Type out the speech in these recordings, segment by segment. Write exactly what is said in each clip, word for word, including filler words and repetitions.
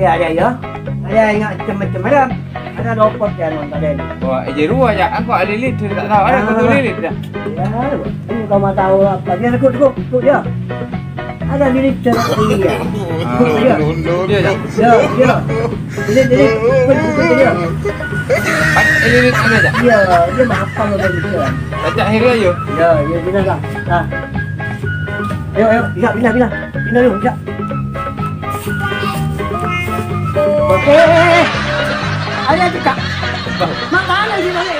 Ya, ya, ya. Ada yang cem-cem ada. Ada lopot ya, non, tadi. Wah, eh, jadi dua ya. Aku ahli lidah, tak tahu. Ada kudu lilit dah. Ya, ini kamu tahu apa? Dia rekut, rekut, rekut dia. Ada lilit dia. Iya. Ah, iya. Iya, iya. Iya, iya. Lilit, lilit. Lilit, lilit, lilit. Pas, eh, lilit ada aja. Iya, dia mah apa mau lilit dia? Baca akhirnya, yo. Iya, iya, benar lah. Nah. Ayo, ayo, bisa, bisa, bisa. Pindah dulu, bisa. Oke. Ada juga. Makanya sih, makanya.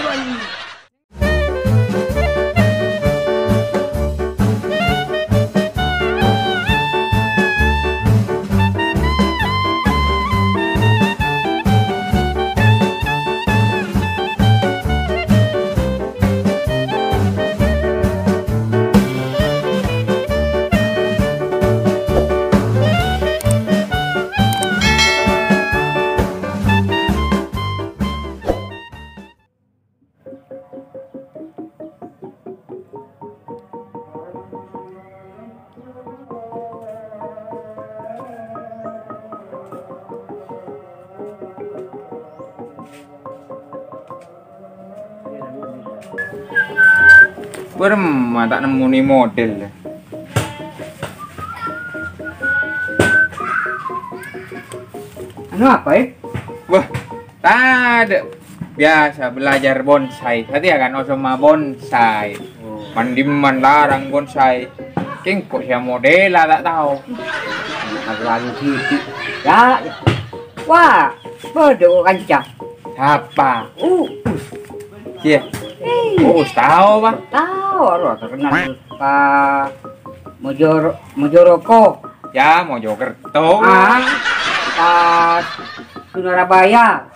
Bârâmma ta' nemmoni model. Anu apa, eh? Wah, tadâ'. Biasa belajar bonsai. Satèya kan osoma bonsai. Oh. Man-dimman larang bonsai. Kèng engko' sè modella ta' tao. Aku anu siti. Ya, ya. Wah, bâdâ kanca. Sapa? Uus. Iya. Iya. Uus tao, Pak? Tao, aro terkenal. Pak Mojor-, Mojoroko. Ya, Mojokerto. Ah, pas Surabaya.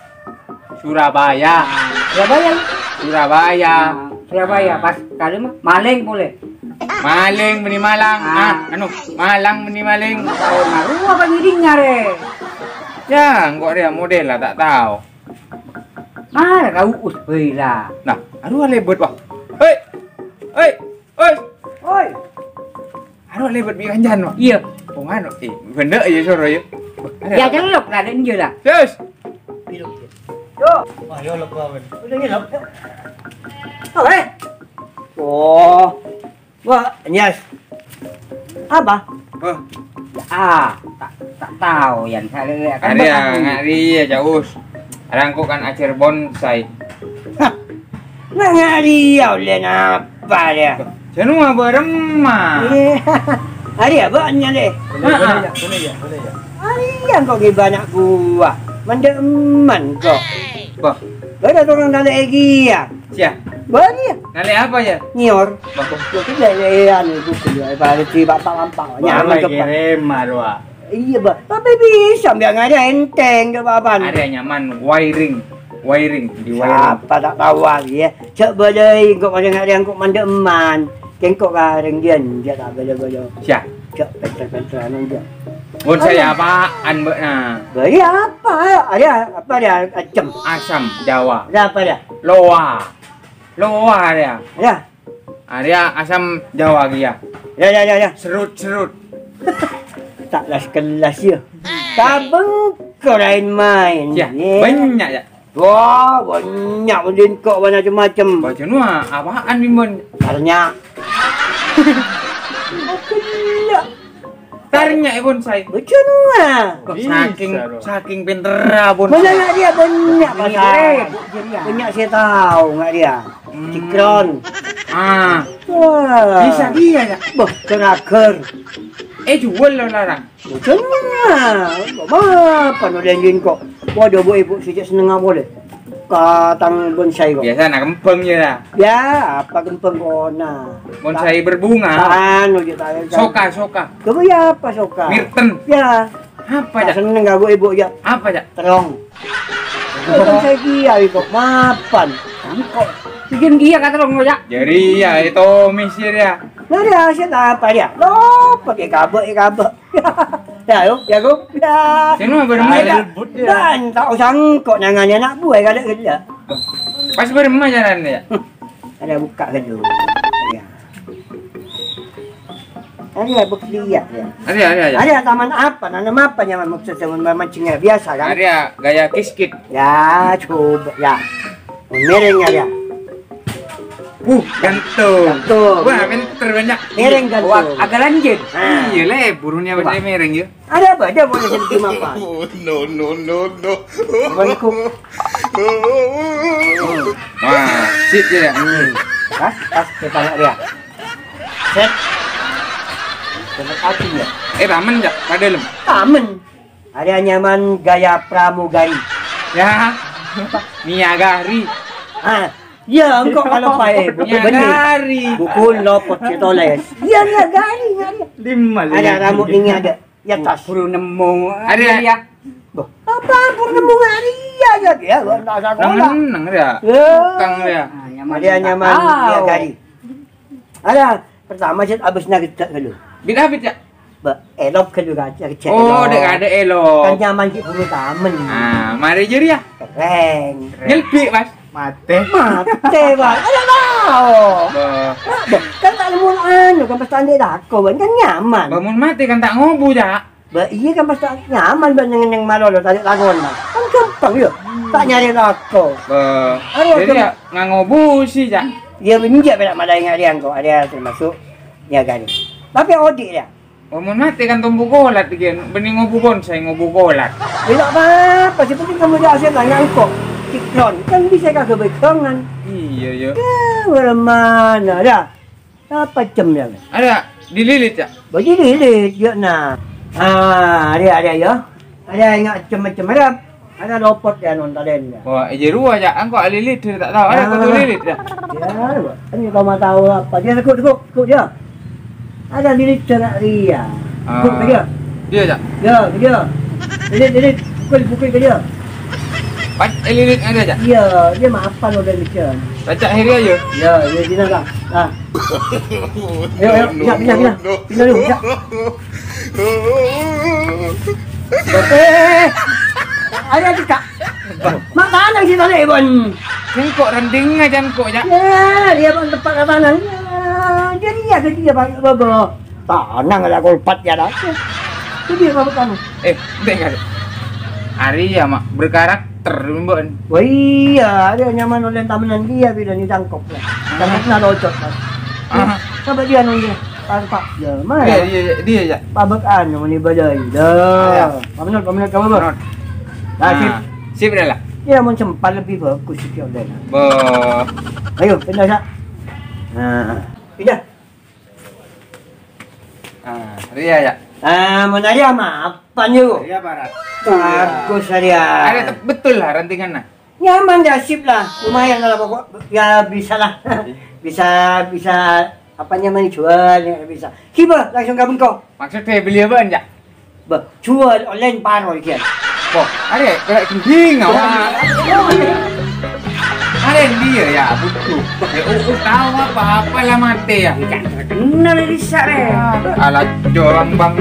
Surabaya. Surabaya. Surabaya. Ah, Surabaya, pas kali mah maling polè. Maling bânnè malang. Ah. Ah, anu, malang bânnè maling. Tao ngaruh apa ngiding nyarè? Ya, engko' rèya modella ta' tao. Mara ka Uus bhâi la. Nah, arowa lèbât, wah. Hei. Hei. Hei. Oi. Arowa lèbât bi' kancana, wah. Iyâ. Oh, nganu, eh, bhendhâ' ya, soro ya. Wah, ada apa? Celok la, dâ' enjâ' la. Terus. Yo. Wah, yo, lep, Bang. Udah, ini lep. Oh, eh. Oh. Wah, Nyas. Apa? Hah? Ah, ta', ta' tao, Yan. Arèya, nga' rèya, Caus. Arèya engko' kan ajhâr bonsai. Hah? Nga', nga' rèya ollè napa rèya? Jhâ' nowa bârâmma. Iyâ. Arèya bânnya', lè. Heeh. Arèya engko' ghibâ ana' buwâ. Mandhâ' emman, kok. Bâh. Bâdâ torong talè' kèya. Siya? Bâdâ. Nalè' apa, ya? Nyor. Bagus. Itu lelean itu, balik di bapak-bapak. Nyaman, lagi kok, Pak. Remar, Wak. Iyâ, Pak. Tapè bisa, biar nggak ada enteng, nggak apa-apa. Ada nyaman, wiring. Wiring, di wiring. Sapa ta' tao, ya. Cak balai, engko' pada nggak ada, engko' mandhâ' emman. Kèng engko' karèng diyan, jhâ' ta' bâlâ-bâlâ. Siya? Jhâ' pènter-pènter anu, jhâ'. Bonsai apaan, Mbak, nah? Bâi apa? Ada apa dia? Ajâm. Asam Jawa. Ada apa dia? Loa. Loa dia. Ya. Ada asam Jawa dia. Ya, ya, ya, ya. Serut-serut. Tak las kelas ya. Tabeng kau main-main. Ya, ya. Banyak ya. Wah, bânnya' bâdâ engko' macem-macem. Bâjâ nowa, apaan, Bimon? Tarnya'. Tarnya' è bonsai. Bâjâ nowa. Wah, saking, bisa, bro. Saking pènterra bonsai. Bânnya' dia, bânnya' pasar. Bânnya' sè tao, nggak dia. Hmm. Cikron. Ah. Wah. Bisa dia, ya? Bâh, kerager. Eh, jual lo larang. Bujâna, apa no lènggin kok? Waduh, bu, ibu sè cè' sennengnga polè ka tang bonsai kok. Biasa na kembang ya, lah. Ya, apa kembang kona? Bonsai berbunga. Anu, jhâ' ta', ta'. Soka, soka. Coba ya, apa soka? Mirten. Ya. Apa, tak ya? Seneng gak, bu, ibu, ya? Apa, ya? Terong. Bonsai dia itu, mapan. Engko'. Bikin dia ka terong, ya? Jadi ya, itu misir ya. Nah, dia aset apa dia? Lo, pakai kabek, ya, kabek. Ya, yo, ya, Gung. Ya. Sino bârâmma, ya? Dan tak usah engko' nangani anak buah, kada kerja. Pas bârâmma carana, ya? Ada buka kedua. Ya. Arèya buktiya, ya. Arèya, arèya, ya. Arèya taman apa? Nanam apa nyaman maksudnya? Mancingnya biasa, kan? Arèya gaya kiskit. Ya, coba, ya. Miring, arèya. Uh, gantung. Gantung. Wah, pinter banyak. Miring, gantung. Wah, agak lanjut. Nah. Iya, le, burungnya. Coba. Miring, ya. Ada apa? Ada boleh jadi apa? No, no, no, no. Bukan kok. Wah, sip ya. Hmm. Pas, pas kita lihat dia. Set. Dapat api ya. Eh, tamen, Cak, ka dâlem. Tamen. Ada nyaman gaya pramugari. Ya. Niagari. Ah, iya, engko' kalau pae, buku bener. Niagari. Buku lopot si toles. Iya, niagari, niagari. Lima, ada lima. Rambut ini ada. Ya, tas. Buru nemu. Ada. Iya. Boh, apa buru nemu ngari ya, ya, ya, nggak usah sekolah. Neng, neng, ya. Ya. Kang, ya. Ah, nyaman. Ada nyaman, ah, niagari. Ada, pertama sih abis nagedda dulu. Bit apa, Cak? Ba, elop kan juga, Cak, Cak, oh, elop. Dek ada elop. Kan nyaman sih buru tamen. Ah, mari jeri ya. Keren. Nyelbi, Mas. Mate. Mate, Bang. Ayo, tahu. Bah. Bah, kan tak nemu anu, kan pas tandai lako, Bang. Kan nyaman. Bangun mate kan tak ngobu, Cak. Ba, iya kan pas tak nyaman, Bang, neng-neng malolo, tandai lakon, Bang. Kan gampang, yo. Tak nyari lako. Bah. Ayo, jadi kan ya, ngangobu sih, Cak. Iya, menjak pernah madai ngarian kok, ada termasuk ya, kan. Tapi odi ya. Oh, mon mate kan tombu kolat iki, bânnè ngobu bonsai, ngobu kolat. Ya, nggak apa-apa, sih penting kamu jelasin lah, nyangkok. Siklon, kan bisa kagak pegangan. Iya, ya. Ya, mana, dah. Apa cem ya? Ada, dililit, ya? Bagi dililit, ya, nah. Ah, ada, ada, ya. Ada yang cem-cem, ada. Ada lopot ya, non talen ya. Wah, iya, rowa ya, engko' lilit, tak tahu. Ada kudu lilit, ya. Ya, rowa. Ini kau mau tahu apa? Dia tekuk, tekuk, tekuk dia. Ada lilit corak dia. Ah. Tekuk ke dia. Dia, Cak? Ya, ke dia. Lilit, lilit. Pukul, pukul ke dia. Pas, eh, lilit ada, Cak? Iya, dia mah apa lo dari dia? Baca akhirnya, ya? Ya, ya, sini lah. Nah. Ayo, ayo, pindah, pindah, pindah. Pindah dulu, pindah. Eh, ayo, Cak. Mak tanang sih tadi, Bon. Cengkok rendingnya, cengkok, ya. Ya, dia, Bon, tempat tanang. Ya, jadi ya, jadi ya, Pak Bobo. Tanang ada kolpat ya, dah. Jadi apa kamu? Eh, enggak, enggak. Ari ya, Mak, berkarakter, Bon. Wah, iya, ada nyaman oleh tamenan dia, bila ni cangkok, ya. Cangkoknya locot, Pak. Ah. Coba dia nunggu. Pak, Pak, ya, mana? Iya, iya, iya, dia, ya. Pabek anu, ini badai. Dah. Iya. Pak Menot, Pak Menot, kamu, Bang? Menot. Nah, sip. Nah, sip dah lah. Ya, mau sempat lebih bagus sih, ya, udah. Bo. Ayo, pindah, Sak. Nah, pindah. Ah, Ria, ya. Ah, mau nanya apa, Nyu? Ria, Pak Rat. Bagus, Ria. Ada te-, betul lah rantingannya. Nyaman, ya, sip lah. Lumayan lah, pokok. Ya, bisa lah. Iya. Bisa, bisa, apa namanya, jual, ya, bisa. Kiba, langsung gabung kok. Maksudnya beli apaan, Cak? Bah, jual online paro iki. Wah, ada kayak gending, awak. Ada dia ya, butuh. Ya, uh, uh, tahu apa-apa lah mati ya. Tidak terkenal di sana. Alat jorang bang.